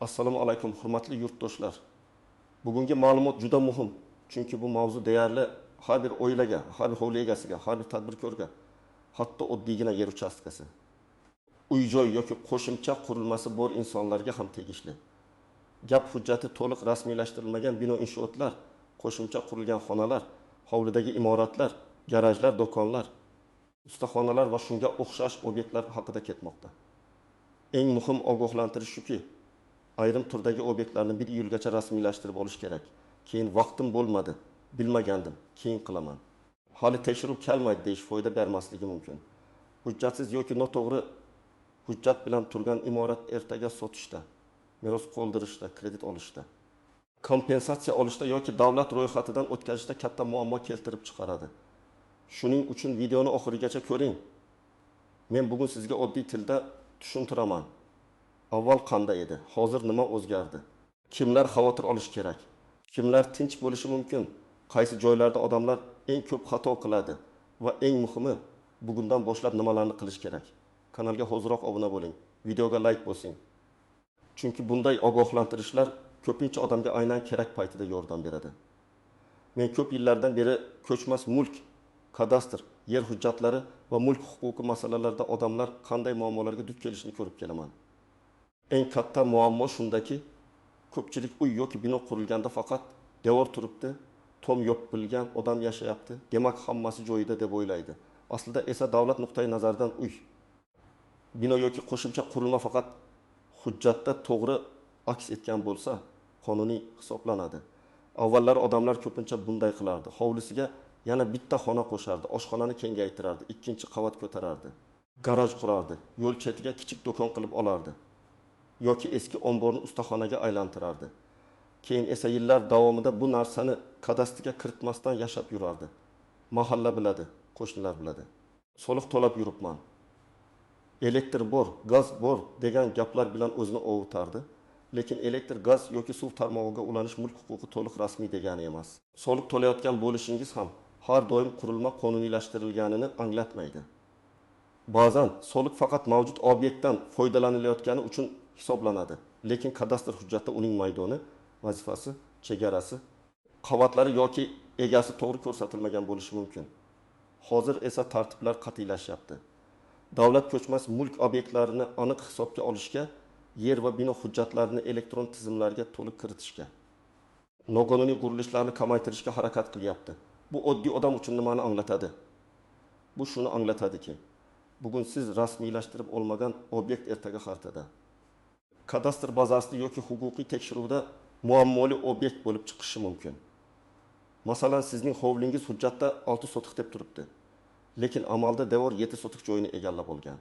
Assalomu alaykum, hurmatli yurtdoshlar. Bugungi ma'lumot juda muhim, chunki bu mavzu deyarli har bir oilaga, har bir hovli egasiga, har bir tadbirkorga, hatto oddiygina yer uchastkasi, uy-joy yoki qo'shimcha qurilmasi bor insonlarga ham tegishli. Gap hujjati to'liq rasmiylashtirilmagan bino inshootlar, qo'shimcha qurilgan xonalar, hovlidagi imoratlar, garajlar, do'konlar, ustaxonalar va shunga o'xshash obyektlar haqida ketmoqda. Eng muhim ogohlantirish shuki, ayrim turdagi obyektlarni 1 yilgacha rasmiylashtirib olish kerak. Keyin vaqtim bo'lmadi, bilmagandim, keyin qilaman. Hali tekshiruv kelmaydi deyish foyda bermasligi mumkin. Hujjatsiz yoki noto'g'ri hujjat bilan turgan imorat ertaga sotishda, meros qoldirishda, kredit olishda, kompensatsiya olishda yoki davlat ro'yxatidan o'tkazishda katta muammo keltirib chiqaradi. Shuning uchun videoni oxirigacha ko'ring. Men bugun sizga oddiy tilda tushuntiraman. Avval qanday edi? Hozir nima o'zgardi? Kimlar xavotir olish kerak? Kimlar tinch bo'lishi mumkin? Qaysi joylarda odamlar eng ko'p xato qiladi? Va eng muhimi, bugundan boshlab nimalarni qilish kerak? Kanalga hoziroq obuna bo'ling, videoga like bosing. Chunki bunday ogohlantirishlar ko'pincha odamga aynan kerak paytida yordam beradi. Men ko'p yillardan beri ko'chmas mulk, kadastr, yer hujjatlari va mulk huquqi masalalarida odamlar qanday muammolarga duch kelishini ko'rib kelaman. Eng katta muammo shundaki, ko'pchilik uy yoki bino qurilganda faqat devor turibdi, tom yopilgan, odam yashayapti, demak hammasi joyida deb o'ylaydi. Aslida esa davlat nuqtai nazaridan uy, bino yoki qo'shimcha qurilma faqat hujjatda to'g'ri aks etgan bo'lsa, qonuniy hisoblanadi. Avvallari odamlar ko'pincha bunday qilardi. Hovlisiga yana bitta xona qo'shardi, oshxonani kengaytirardi, ikkinchi qavat ko'tarardi, garaj qurardi, yo'l chetiga kichik do'kon qilib olardi yoki eski omborni ustaxonaga aylantirardi. Keyin esa yillar davomida bu narsani kadastrga kiritmasdan yashab yurardi. Mahalla biladi, qo'shnilar biladi. Soliq to'lab yuribman, elektr bor, gaz bor degan gaplar bilan o'zini ovutardi. Lekin elektr, gaz yoki suv tarmog'iga ulanish mulk huquqi to'liq rasmiy degani emas. Soliq to'layotgan bo'lishingiz ham har doim qurilma qonuniylashtirilganini anglatmaydi. Ba'zan soliq faqat mavjud obyektdan foydalanilayotgani uchun hisoblanadi. Lekin kadastr hujjatda uning maydoni, vazifasi, chegarasi, qavatlari yoki egasi to'g'ri ko'rsatilmagan bo'lishi mumkin. Hozir esa tartiblar qat'iylashyapti. Davlat ko'chmas mulk obyektlarini aniq hisobga olishga, yer va bino hujjatlarini elektron tizimlarga to'liq kiritishga, noqonuniy qurilishlarni kamaytirishga harakat qilyapti. Bu oddiy odam uchun nimani anglatadi? Bu shuni anglatadiki, bugun siz rasmiylashtirib olmagan obyekt ertaga xaritada, kadastr bazasida yoki huquqiy tekshiruvda muammoli obyekt bo'lib chiqishi mumkin. Masalan, sizning hovlingiz hujjatda 6 sotix deb turibdi, lekin amalda devor 7 sotix joyini egallab olgan.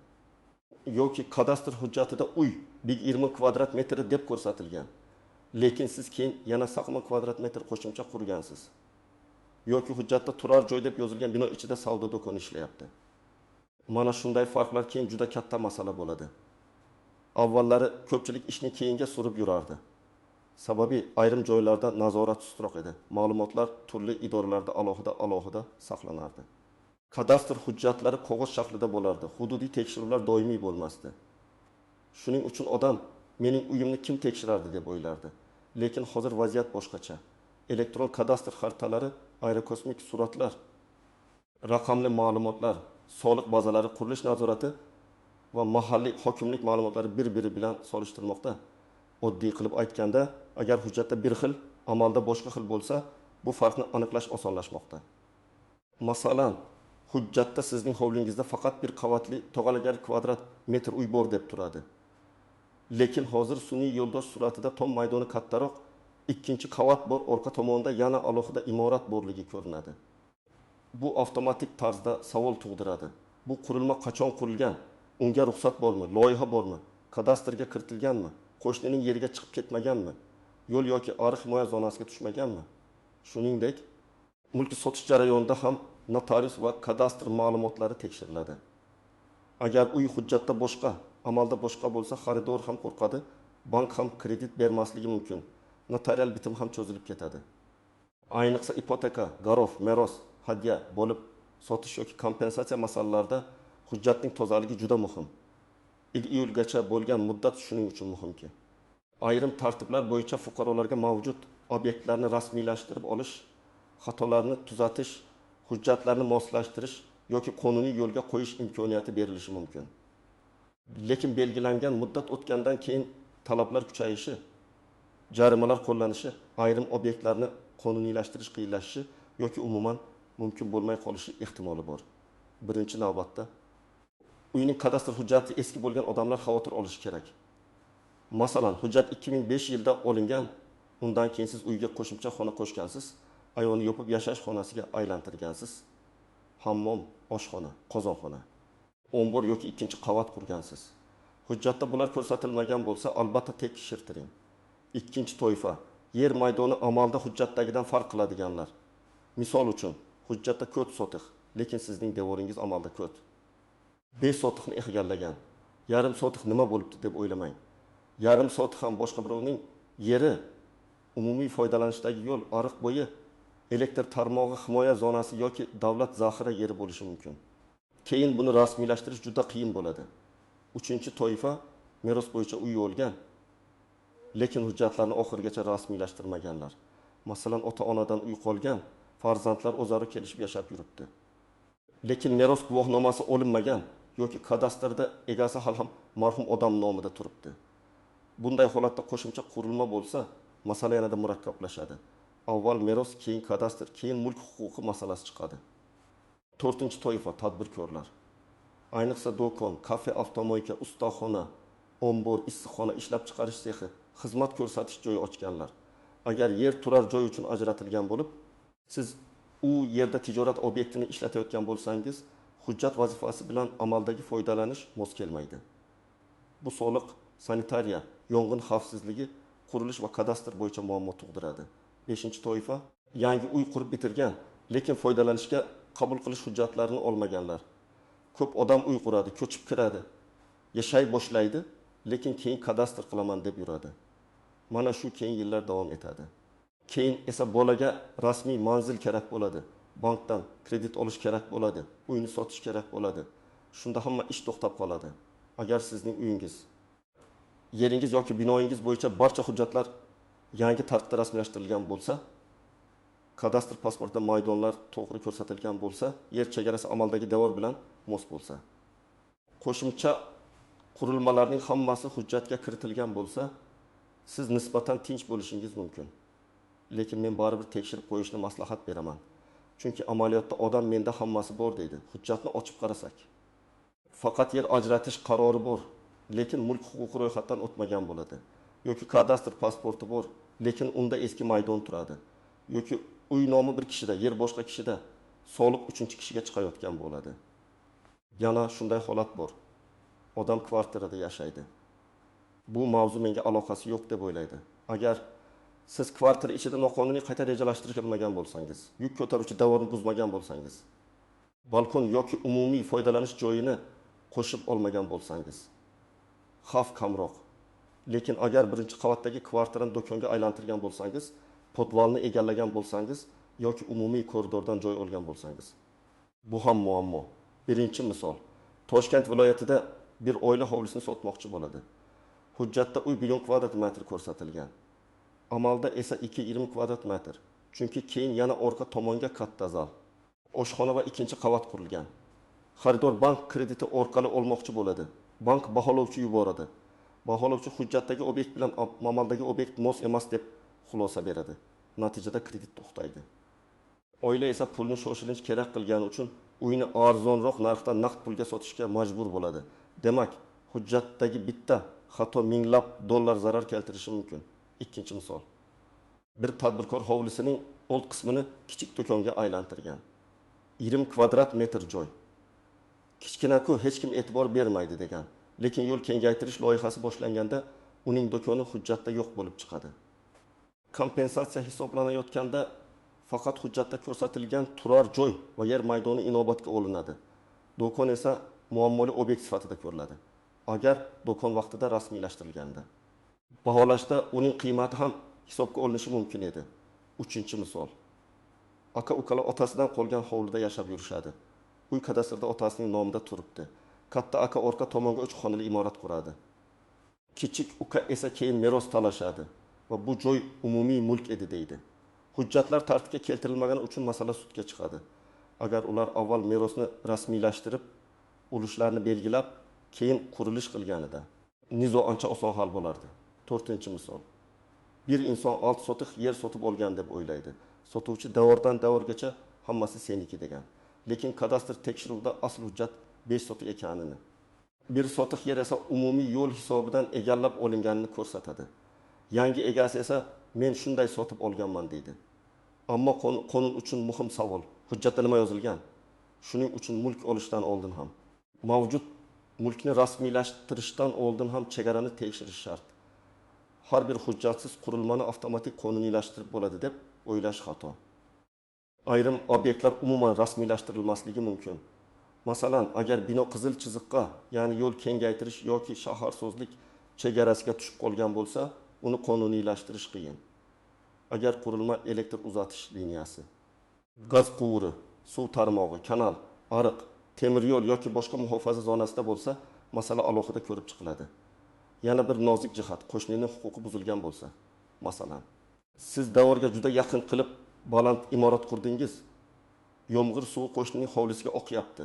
Yoki kadastr hujjatida uy 20 kvadrat metr deb ko'rsatilgan, lekin siz keyin yana 80 kvadrat metr qo'shimcha qurgansiz. Yoki hujjatda turar joy deb yozilgan bino ichida savdo do'koni ishlayapti. Mana shunday farqlar keyin juda katta masala bo'ladi. Avvallari ko'pchilik ishni keyinga surib yurardi. Sababi ayrim joylarda nazorat sustroq edi. Ma'lumotlar turli idoralarda alohida-alohida saqlanardi. Kadastr hujjatlari qog'oz shaklida bo'lardi. Hududiy tekshiruvlar doimiy bo'lmasdi. Shuning uchun odam mening uyimni kim tekshirardi deb o'ylardi. Lekin hozir vaziyat boshqacha. Elektron kadastr xaritalari, aerokosmik suratlar, raqamli ma'lumotlar, soliq bazalari, qurilish nazorati va mahalliy hokimlik ma'lumotlari bir-biri bilan solishtirmoqda. Oddiy qilib aytganda, agar hujjatda bir xil, amalda boshqa xil bo'lsa, bu farqni aniqlash osonlashmoqda. Masalan, hujjatda sizning hovlingizda faqat bir qavatli tog'alagar kvadrat metr uy bor deb turadi. Lekin hozir sun'iy yo'ldosh suratida tom maydoni kattaroq, ikkinchi qavat bor, orqa tomonda yana alohida imorat borligi ko'rinadi. Bu avtomatik tarzda savol tug'diradi. Bu qurilma qachon qurilgan? Unga ruxsat bormi? Loyiha bormi? Kadastrga kiritilganmi? Qo'shnining yeriga chiqib ketmaganmi? Yo'l yoki ariq himoya zonasiga tushmaganmi? Shuningdek, mulkni sotish jarayonida ham notarius va kadastr ma'lumotlari tekshiriladi. Agar uy hujjatda boshqa, amalda boshqa bo'lsa, xaridor ham qo'rqadi, bank ham kredit bermasligi mumkin. Notarial bitim ham cho'zilib ketadi. Ayniqsa ipoteka, garov, meros, hadya bo'lib sotish yoki kompensatsiya masalalarida hujjatning tozaligi juda muhim. 1 iyulgacha bo'lgan muddat shuning uchun muhimki. Ayrim tartiblar bo'yicha fuqarolarga mavjud obyektlarni rasmiylashtirib olish, xatolarni tuzatish, hujjatlarni moslashtirish yoki qonuniy yo'lga qo'yish imkoniyati berilishi mumkin. Lekin belgilangan muddat o'tgandan keyin talablar kuchayishi, jarimalar qo'llanishi, ayrim obyektlarni qonuniylashtirish qiyinlashishi yoki umuman mumkin bo'lmay qolishi ehtimoli bor. Birinchi navbatda uyning kadastr hujjati eski bo'lgan odamlar xavotir olishi kerak. Masalan, hujjat 2005 yilda olingan, undan keyin siz uyga qo'shimcha xona qo'shgansiz, ayvonni yopib yashash xonasiga aylantirgansiz, hammom, oshxona, qozonxona, ombor yoki ikkinchi qavat qurgansiz. Hujjatda bular ko'rsatilmagan bo'lsa, albatta tekshirtiring. Ikkinchi toifa, yer maydoni amalda hujjatdagidan farq qiladiganlar. Misol uchun, hujjatda 4 sotix, lekin sizning devoringiz amalda 4. 5 sotixni egallagan. Yarim sotix nima bo'libdi deb o'ylamang. Yarim sotix ham boshqa birovning yeri, umumiy foydalanishdagi yo'l, ariq bo'yi, elektr tarmog'i himoya zonasi yoki davlat zaxira yeri bo'lishi mumkin. Keyin buni rasmiylashtirish juda qiyin bo'ladi. Uchinchi toifa, meros bo'yicha uy olgan, lekin hujjatlarni oxirigacha rasmiylashtirmaganlar. Masalan, ota-onadan uy qolgan, farzandlar o'zaro kelishib yashab yuribdi. Lekin meros guvohnomasi olinmagan yoki kadastrda egasi hali ham marhum odam nomida turibdi. Bunday holatda qo'shimcha qurilma bo'lsa, masala yanada murakkablashadi. Avval meros, keyin kadastr, keyin mulk huquqi masalasi chiqadi. To'rtinchi toifa, tadbirkorlar. Ayniqsa do'kon, kafe, avtomoyka, ustaxona, ombor, issiqxona, ishlab chiqarish sexi, xizmat ko'rsatish joyi ochganlar. Agar yer turar joy uchun ajratilgan bo'lib, siz u yerda tijorat obyektini ishlatayotgan bo'lsangiz, hujjat vazifasi bilan amaldagi foydalanish mos kelmaydi. Bu soliq, sanitariya, yong'in xavfsizligi, qurilish va kadastr bo'yicha muammo tug'diradi. Beshinchi toifa, yangi uy qurib bitirgan, lekin foydalanishga qabul qilish hujjatlarini olmaganlar. Ko'p odam uy quradi, ko'chib kiradi, yashay boshlaydi, lekin keyin kadastr qilaman deb yuradi. Mana shu keyin yillar davom etadi. Keyin esa bolaga rasmiy manzil kerak bo'ladi. Bankdan kredit olish kerak bo'ladi, uyni sotish kerak bo'ladi. Shunda hamma ish to'xtab qoladi. Agar sizning uyingiz, yeringiz yoki binoyingiz bo'yicha barcha hujjatlar yangi tartibda rasmiylashtirilgan bo'lsa, kadastr pasportida maydonlar to'g'ri ko'rsatilgan bo'lsa, yer chegarasi amaldagi devor bilan mos bo'lsa, qo'shimcha qurilmalarning hammasi hujjatga kiritilgan bo'lsa, siz nisbatan tinch bo'lishingiz mumkin. Lekin men baribir tekshirib qo'yishni maslahat beraman. Chunki amaliyotda odam menda hammasi bor deydi. Hujjatni ochib qarasak, faqat yer ajratish qarori bor, lekin mulk huquqi ro'yxatdan o'tmagan bo'ladi. Yoki kadastr pasporti bor, lekin unda eski maydon turadi. Yoki uy nomi bir kishida, yer boshqa kishida, soliq uchinchi kishiga chiqayotgan bo'ladi. Yana shunday holat bor. Odam kvartirada yashaydi. Bu mavzu menga aloqasi yo'q deb o'ylaydi. Agar siz kvartira ichida noqonuniy qayta rejalashtirilmagan bo'lsangiz, yuk ko'taruvchi devorni buzmagan bo'lsangiz, balkon yoki umumiy foydalanish joyini qo'shib olmagan bo'lsangiz, xavf kamroq. Lekin agar birinchi qavatdagi kvartirani do'konga aylantirgan bo'lsangiz, podvalni egallagan bo'lsangiz yoki umumiy koridordan joy olgan bo'lsangiz, bu ham muammo. Birinchi misol, Toshkent viloyatida bir oila hovlisini sotmoqchi bo'ladi. Hujjatda uy 1 kvadrat metr ko'rsatilgan. Amalda esa 2,5 kvadrat metr. Chunki keyin yana orqa tomonga katta zal, oshxona va ikkinchi qavat qurilgan. Xaridor bank krediti orqali olmoqchi bo'ladi. Bank baholovchi yuboradi. Baholovchi hujjatdagi obyekt bilan amaldagi obyekt mos emas deb xulosa beradi. Natijada kredit to'xtaydi. Oila esa pulni shoshilinch kerak qilgani uchun uyni arzonroq narxda naqd pulga sotishga majbur bo'ladi. Demak, hujjatdagi bitta xato minglab dollar zarar keltirishi mumkin. Ikkinchi misol. Bir tadbirkor hovlisining old qismini kichik do'konga aylantirgan. 20 kvadrat metr joy. Kichkina-ku, hech kim e'tibor bermaydi degan. Lekin yo'l kengaytirish loyihasi boshlanganda uning do'koni hujjatda yo'q bo'lib chiqadi. Kompensatsiya hisoblanayotganda faqat hujjatda ko'rsatilgan turar joy va yer maydoni inobatga olinadi. Do'kon esa muammoli obyekt sifatida ko'riladi. Agar do'kon vaqtida rasmiylashtirilganda. Baholashda uning qiymati ham hisobga olinishi mumkin edi. Uchinchi misol. Aka-ukalar otasidan qolgan hovlida yashab yurishadi. Uy kadastrda otasining nomida turibdi. Katta aka orqa tomonga 3 xonali imorat quradi. Kichik uka esa keyin meros talashadi va bu joy umumiy mulk edi deydi. Hujjatlar tartibga keltirilmagani uchun masala sudga chiqadi. Agar ular avval merosni rasmiylashtirib, ulushlarni belgilab, keyin qurilish qilganida, nizo ancha oson hal bo'lardi. To'rtinchi misol. Bir inson 6 sotix yer sotib olgan deb o'ylaydi. Sotuvchi devordan devorgacha hammasi seniki degan. Lekin kadastr tekshiruvida asl hujjat 5 sotix ekanini, 1 sotix yer esa umumiy yo'l hisobidan egallab olinganini ko'rsatadi. Yangi egasi esa men shunday sotib olganman deydi. Ammo qonun uchun muhim savol: hujjatda nima yozilgan? Shuning uchun mulk olishdan oldin ham, mavjud mulkni rasmiylashtirishdan oldin ham chegarani tekshirish shart. Har bir hujjatsiz qurilmani avtomatik qonuniylashtirib bo'ladi deb o'ylash xato. Ayrim obyektlar umuman rasmiylashtirilmasligi mumkin. Masalan, agar bino qizil chiziqqa, ya'ni yo'l kengaytirish yoki shaharsozlik chegarasiga tushib qolgan bo'lsa, uni qonuniylashtirish qiyin. Agar qurilma elektr uzatish liniyasi, gaz quvuri, suv tarmog'i, kanal, ariq, temir yo'l yoki boshqa muhofaza zonasida bo'lsa, masala alohida ko'rib chiqiladi. Yana bir nozik jihat: qo'shnining huquqi buzilgan bo'lsa. Masalan, siz devorga juda yaqin qilib baland imorat qurdingiz. Yomg'ir suvi qo'shnining hovlisiga oqyapti.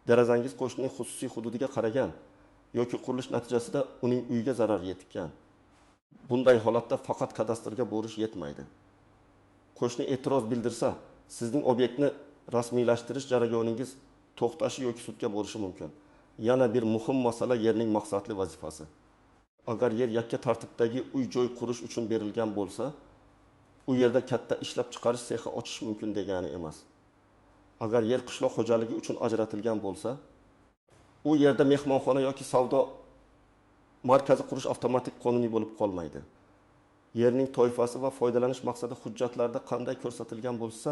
Derazangiz qo'shnining xususiy hududiga qaragan yoki qurilish natijasida uning uyiga zarar yetgan. Bunday holatda faqat kadastrga borish yetmaydi. Qo'shni e'tiroz bildirsa, sizning obyektni rasmiylashtirish jarayoningiz to'xtashi yoki sudga borishi mumkin. Yana bir muhim masala: yerning maqsadli vazifasi. Agar yer yakka tartibdagi uy joy qurish uchun berilgan bo'lsa, u yerda katta ishlab chiqarish sexi ochish mumkin degani emas. Agar yer qishloq xo'jaligi uchun ajratilgan bo'lsa, u yerda mehmonxona yoki savdo markazi qurish avtomatik qonuniy bo'lib qolmaydi. Yerning toifasi va foydalanish maqsadi hujjatlarda qanday ko'rsatilgan bo'lsa,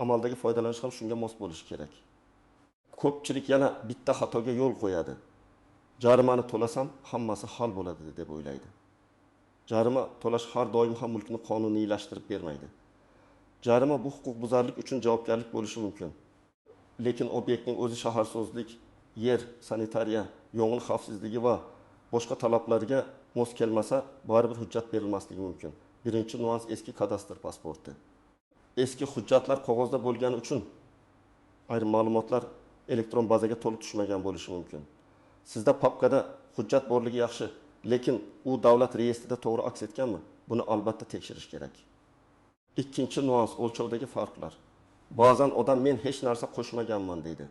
amaldagi foydalanish ham shunga mos bo'lishi kerak. Ko'pchilik yana bitta xatoga yo'l qo'yadi. Jarimani to'lasam hammasi hal bo'ladi deb o'ylaydi. Jarima to'lash har doim ham mulkni qonuniylashtirib bermaydi. Jarima bu huquqbuzarlik uchun javobgarlik bo'lishi mumkin. Lekin obyektning o'zi shaharsozlik, yer, sanitariya, yong'in xavfsizligi va boshqa talablarga mos kelmasa, baribir hujjat berilmasligi mumkin. Birinchi nyuans: eski kadastr pasporti. Eski hujjatlar qog'ozda bo'lgani uchun ayrim ma'lumotlar elektron bazaga to'liq tushmagan bo'lishi mumkin. Sizda papkada hujjat borligi yaxshi, lekin u davlat reyestrida to'g'ri aks etganmi? Buni albatta tekshirish kerak. Ikkinchi nyuans: o'lchovdagi farqlar. Ba'zan odam men hech narsa qo'shmaganman deydi.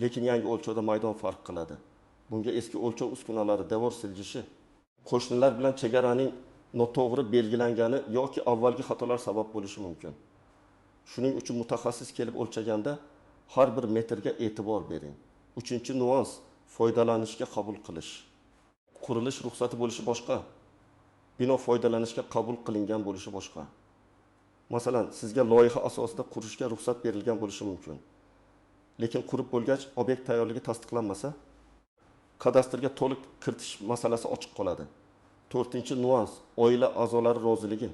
Lekin yangi o'lchovda maydon farq qiladi. Bunga eski o'lchov uskunalari, devor siljishi, qo'shnilar bilan chegaraning noto'g'ri belgilangani yoki avvalgi xatolar sabab bo'lishi mumkin. Shuning uchun mutaxassis kelib o'lchaganda har bir metrga e'tibor bering. Uchinchi nyuans: foydalanishga qabul qilish. Qurilish ruxsati bo'lishi boshqa, bino foydalanishga qabul qilingan bo'lishi boshqa. Masalan, sizga loyiha asosida qurishga ruxsat berilgan bo'lishi mumkin. Lekin qurib bo'lgach obyekt tayyorligi tasdiqlanmasa, kadastrga to'liq kiritish masalasi ochiq qoladi. To'rtinchi nyuans: oila a'zolari roziligi.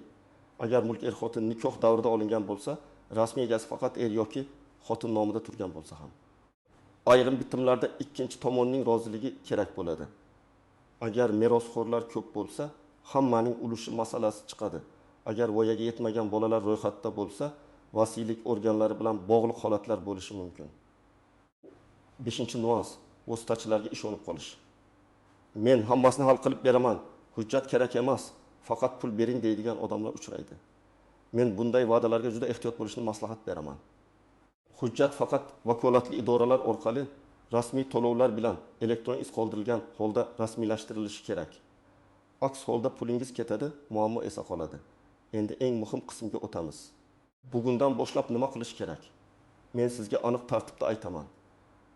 Agar mulk er-xotin nikoh davrida olingan bo'lsa, rasmiy egasi faqat er yoki xotin nomida turgan bo'lsa ham, ayrim bitimlarda ikkinchi tomonning roziligi kerak bo'ladi. Agar merosxo'rlar ko'p bo'lsa, hammaning ulushi masalasi chiqadi. Agar voyaga yetmagan bolalar ro'yxatda bo'lsa, vasiylik organlari bilan bog'liq holatlar bo'lishi mumkin. Beshinchi nyuans: vositachilarga ishonib qolish. Men hammasini hal qilib beraman, hujjat kerak emas, faqat pul bering deydigan odamlar uchraydi. Men bunday va'dalarga juda ehtiyot bo'lishni maslahat beraman. Hujjat faqat vakolatli idoralar orqali, rasmiy to'lovlar bilan, elektron iz qoldirilgan holda rasmiylashtirilishi kerak. Aks holda pulingiz ketadi, muammo esa qoladi. Endi eng muhim qismga o'tamiz. Bugundan boshlab nima qilish kerak? Men sizga aniq tartibda aytaman.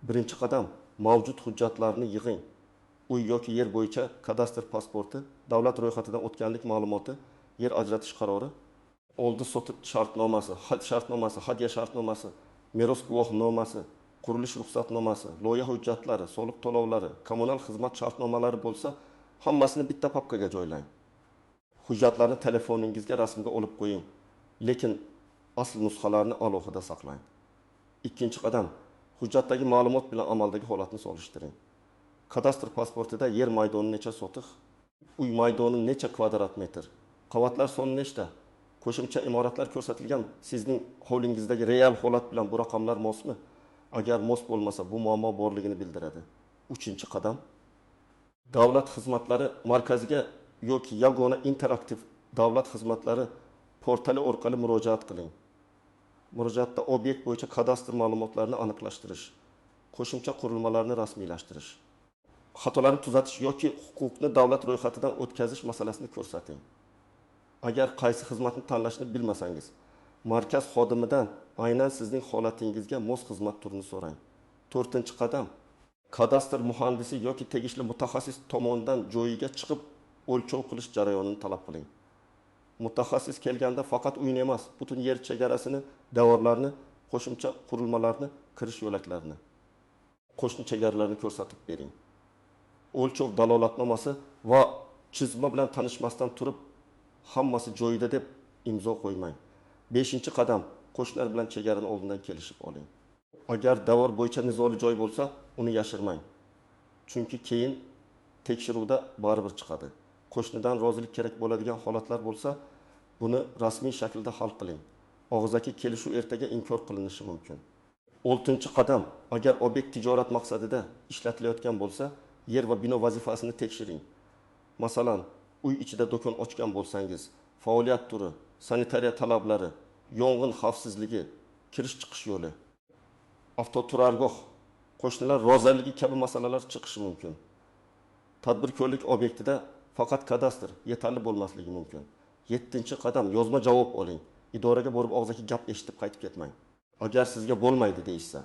Birinchi qadam: mavjud hujjatlarni yig'ing. Uy yoki yer bo'yicha kadastr pasporti, davlat ro'yxatidan o'tganlik ma'lumoti, yer ajratish qarori, oldi sotib shartnomasi, had shartnomasi, hadya shartnomasi, meros guvohnomasi, qurilish ruxsatnomasi, loyiha hujjatlari, soliq to'lovlari, kommunal xizmat shartnomalari bo'lsa, hammasini bitta papkaga joylang. Hujjatlarni telefoningizga rasmga olib qo'ying, lekin asl nusxalarni alohida saqlang. Ikkinchi qadam: hujjatdagi ma'lumot bilan amaldagi holatni solishtiring. Kadastr pasportida yer maydoni necha sotix, uy maydoni necha kvadrat metr, qavatlar soni nechta, qo'shimcha imoratlar ko'rsatilgan? Sizning hovlingizdagi real holat bilan bu raqamlar mosmi? Agar mos bo'lmasa, bu muammo borligini bildiradi. Uchinchi qadam: davlat xizmatlari markaziga yoki yagona interaktiv davlat xizmatlari portali orqali murojaat qiling. Murojaatda obyekt bo'yicha kadastr ma'lumotlarini aniqlashtirish, qo'shimcha qurilmalarni rasmiylashtirish, xatolarni tuzatish yoki huquqni davlat ro'yxatidan o'tkazish masalasini ko'rsating. Agar qaysi xizmatni tanlashni bilmasangiz, markaz xodimidan aynan sizning holatingizga mos xizmat turini so'rang. To'rtinchi qadam: kadastr muhandisi yoki tegishli mutaxassis tomonidan joyiga chiqib o'lchov qilish jarayonini talab qiling. Mutaxassis kelganda faqat uyni emas, butun yer chegarasini, devorlarni, qo'shimcha qurilmalarni, kirish yo'laklarini, qo'shni chegaralarini ko'rsatib bering. O'lchov dalolatnomasi va chizma bilan tanishmasdan turib hammasi joyida deb imzo qo'ymang. Beshinchi qadam: qo'shnilar bilan chegarani oldindan kelishib oling. Agar devor bo'yicha nizoli joy bo'lsa, uni yashirmang. Chunki keyin tekshiruvda baribir chiqadi. Qo'shnidan rozilik kerak bo'ladigan holatlar bo'lsa, buni rasmiy shaklda hal qiling. Og'zaki kelishuv ertaga inkor qilinishi mumkin. Oltinchi qadam: agar obyekt tijorat maqsadida ishlatilayotgan bo'lsa, yer va bino vazifasini tekshiring. Masalan, uy ichida do'kon ochgan bo'lsangiz, faoliyat turi, sanitariya talablari, yong'in xavfsizligi, kirish-chiqish yo'li, avtoturargoh, qo'shnilar roziligi kabi masalalar chiqishi mumkin. Tadbirkorlik obyektida faqat kadastr yetarli bo'lmasligi mumkin. Yettinchi qadam: yozma javob oling. Idoraga borib og'zaki gap eshitib qaytib ketmang. Agar sizga bo'lmaydi deyishsa,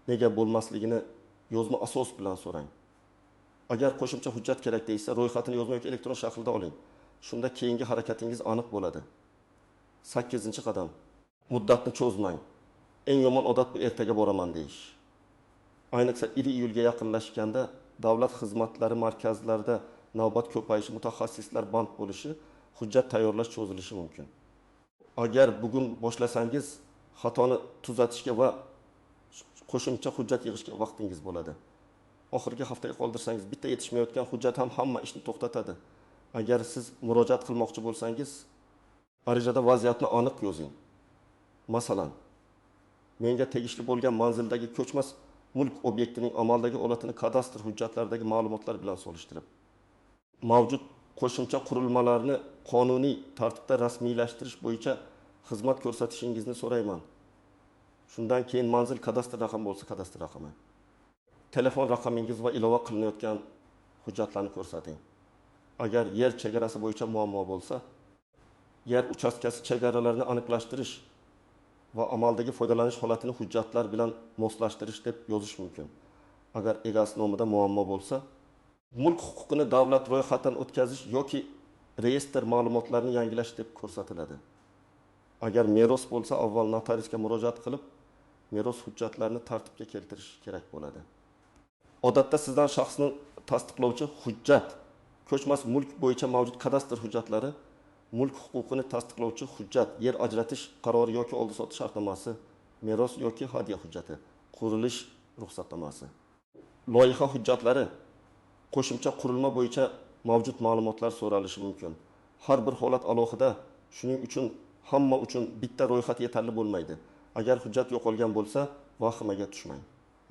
nega bo'lmasligini yozma asos bilan so'rang. Agar qo'shimcha hujjat kerak deyishsa, ro'yxatini yozma yoki elektron shaklda oling. Shunda keyingi harakatingiz aniq bo'ladi. Sakkizinchi qadam: muddatni cho'zmang. Eng yomon odat bu ertaga boraman deyish. Ayniqsa 1 iyulga yaqinlashganda davlat xizmatlari markazlarida navbat ko'payishi, mutaxassislar band bo'lishi, hujjat tayyorlash cho'zilishi mumkin. Agar bugun boshlasangiz, xatoni tuzatishga va qo'shimcha hujjat yig'ishga vaqtingiz bo'ladi. Oxirgi haftaga qoldirsangiz, bitta yetishmayotgan hujjat ham hamma ishni to'xtatadi. Agar siz murojaat qilmoqchi bo'lsangiz, arizada vaziyatni aniq yozing. Masalan, menga tegishli bo'lgan manzildagi ko'chmas mulk obyektining amaldagi holatini kadastr hujjatlaridagi ma'lumotlar bilan solishtirib, mavjud qo'shimcha qurilmalarni qonuniy tartibda rasmiylashtirish bo'yicha xizmat ko'rsatishingizni so'rayman. Shundan keyin manzil kadastr raqami bo'lsa kadastr raqami, telefon raqamingiz va ilova qilinayotgan hujjatlarni ko'rsating. Agar yer chegarasi bo'yicha muammo bo'lsa, yer uchastkasi chegaralarini aniqlashtirish va amaldagi foydalanish holatini hujjatlar bilan moslashtirish deb yozish mumkin. Agar egasi nomida muammo bo'lsa, mulk huquqini davlat ro'yxatidan o'tkazish yoki reyestr ma'lumotlarini yangilash deb ko'rsatiladi. Agar meros bo'lsa, avval notariusga murojaat qilib, meros hujjatlarini tartibga keltirish kerak bo'ladi. Odatda sizdan shaxsni tasdiqlovchi hujjat, ko'chmas mulk bo'yicha mavjud kadastr hujjatlari, mulk huquqini tasdiqlovchi hujjat, yer ajratish qarori yoki oldi-sotish shartnomasi, meros yoki hadya hujjati, qurilish ruxsatnomasi, loyiha hujjatlari, qo'shimcha qurilma bo'yicha mavjud ma'lumotlar so'ralishi mumkin. Har bir holat alohida, shuning uchun hamma uchun bitta ro'yxat yetarli bo'lmaydi. Agar hujjat yo'qolgan bo'lsa, vahimaga tushmang.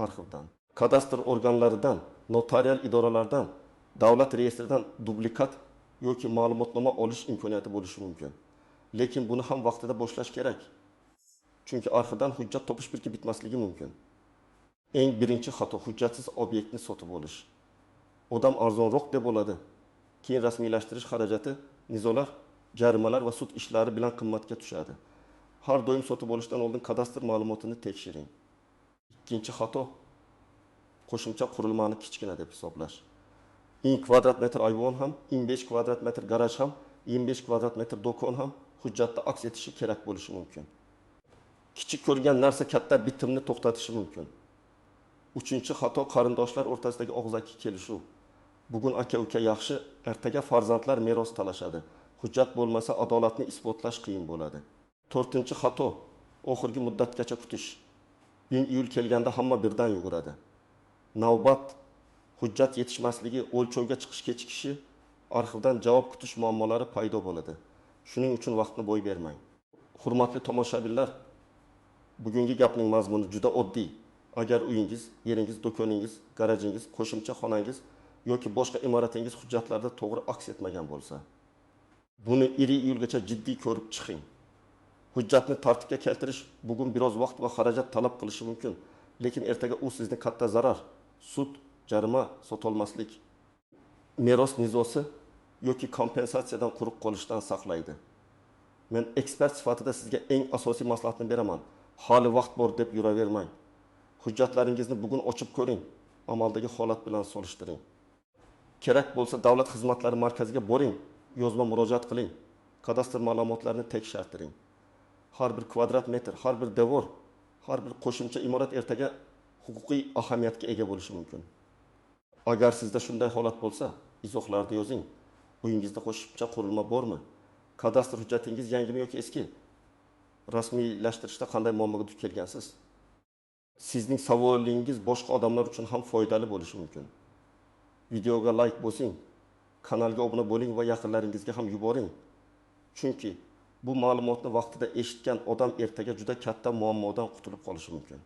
Arxivdan, kadastr organlaridan, notarial idoralardan, davlat reyestridan dublikat yoki ma'lumotnoma olish imkoniyati bo'lishi mumkin. Lekin buni ham vaqtida boshlash kerak. Chunki arxivdan hujjat topish birki bitmasligi mumkin. Eng birinchi xato hujjatsiz obyektni sotib olish. Odam arzonroq deb oladi. Keyin rasmiylashtirish xarajati, nizolar, jarimalar va sud ishlari bilan qimmatga tushadi. Har doim sotib olishdan oldin kadastr ma'lumotini tekshiring. Ikkinchi xato qo'shimcha qurilmani kichkina deb hisoblash. 10 kvadrat metr ayvon ham, 25 kvadrat metr garaj ham, 25 kvadrat metr do'kon ham hujjatda aks etishi kerak bo'lishi mumkin. Kichik ko'ringan narsa katta bitimni to'xtatishi mumkin. Uchinchi xato qarindoshlar o'rtasidagi og'zaki kelishuv. Bugun aka-uka yaxshi, ertaga farzandlar meros talashadi. Hujjat bo'lmasa adolatni isbotlash qiyin bo'ladi. To'rtinchi xato oxirgi muddatgacha kutish. 1 iyul kelganda hamma birdan yuguradi. Navbat Hujjat yetishmasligi, o'lchovga chiqish kechikishi, arxivdan javob kutish muammolari paydo bo'ladi. Shuning uchun vaqtni boy bermang. Hurmatli tomoshabinlar, bugungi gapning mazmuni juda oddiy. Agar uyingiz, yeringiz, do'koningiz, garajingiz, qo'shimcha xonangiz yoki boshqa imoratingiz hujjatlarda to'g'ri aks etmagan bo'lsa, buni 1-iyulgacha jiddiy ko'rib chiqing. Hujjatni tartibga keltirish bugun biroz vaqt va xarajat talab qilishi mumkin, lekin ertaga u sizni katta zarar, sud, jarima, sotolmaslik, meros nizosi yoki kompensatsiyadan quruq qolishdan saqlaydi. Men ekspert sifatida sizga eng asosiy maslahatni beraman. Hali vaqt bor deb yuravermang. Hujjatlaringizni bugun ochib ko'ring, amaldagi holat bilan solishtiring. Kerak bo'lsa davlat xizmatlari markaziga boring, yozma murojaat qiling, kadastr ma'lumotlarini tekshirtiring. Har bir kvadrat metr, har bir devor, har bir qo'shimcha imorat ertaga huquqiy ahamiyatga ega bo'lishi mumkin. Agar sizda shunday holat bo'lsa, izohlarda yozing. Uyingizda qo'shimcha qurilma bormi? Kadastr hujjatingiz yangimi yoki eski? Rasmiylashtirishda qanday muammoga duch kelgansiz? Sizning savolingiz boshqa odamlar uchun ham foydali bo'lishi mumkin. Videoga like bosing, kanalga obuna bo'ling va yaqinlaringizga ham yuboring. Chunki bu ma'lumotni vaqtida eshitgan odam ertaga juda katta muammodan qutulib qolishi mumkin.